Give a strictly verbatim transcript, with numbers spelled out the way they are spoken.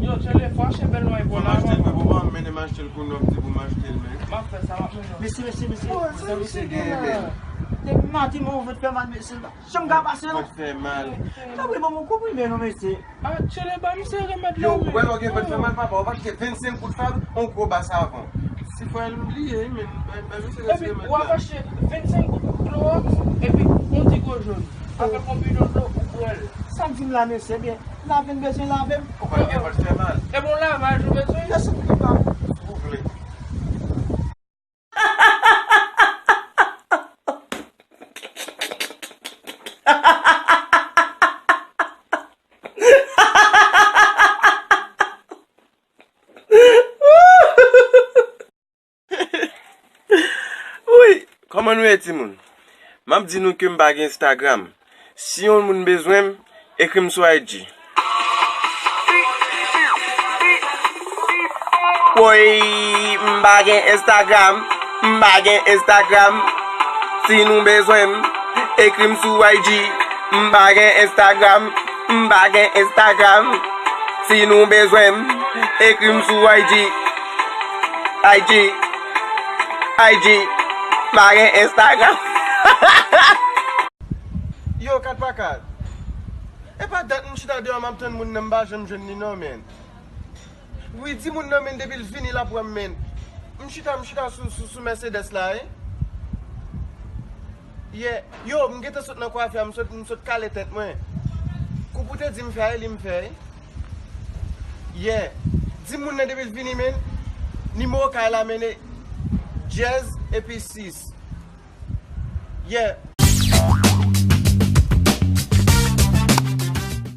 Yo, tchele, fò achte bèl lwen pou m la. Achte l pou mwen, m mennen m achte l pou nou, m di pou m achte l, men. M ap fè sa, m ap mennen. Mesye, mesye, mesye. Sa misye gen, men. Depi maten mwen ouvri fè mal, mesye. Janm ka pase, non. Fè mal. Tanpri, ban mwen konprime, non, mesye. Ah, tchele, ba misye remèd la. Yo, wè, lò gen fè mal, papa, w ap achte vennsenk kout fab, on gwo ba savan. Si fwa l bliye, men, ba misye remèd la. Epi, w ap achte vennsenk kout klowòks, epi on ti gwo jòn. Avèk on bidon dlo, ou bwè l. Sa k di m la, mesye, byen. Lave m bezwen lave m. Ou pa gen pòt fè mal. E bon lavaj ou bezwen? Yes, ou pa. Si ou vle. Wi, kòman nou ye timoun? M ap di nou ke m pa gen Instagram. Si yon moun bezwen m, ekri m sou I G. Woy, m pa gen Instagram, m pa gen Instagram. Si nou bezwen m, ekri m sou I G. M pa gen Instagram, m pa gen Instagram. Si nou bezwen m, ekri m sou I G. I G, I G, m pa gen Instagram. Yo, kat pa kat. E pa dat m chita deyò m ap tann moun nan, m pa janm jwenn li non, men. Wi, di moun nan, men, depi l vini l ap wè m, men. M chita, m chita sou, sou, sou Mercedes la, wi. Yeah. Yo, m gentan sot nan kwafi a, m sot, m sot kale tèt mwen. Koup ou te di m fè a, e li m fè, wi. Yeah. Di moun nan depi l vini, men. Nimewo kay la, men, e dyèz epi sis. Yeah.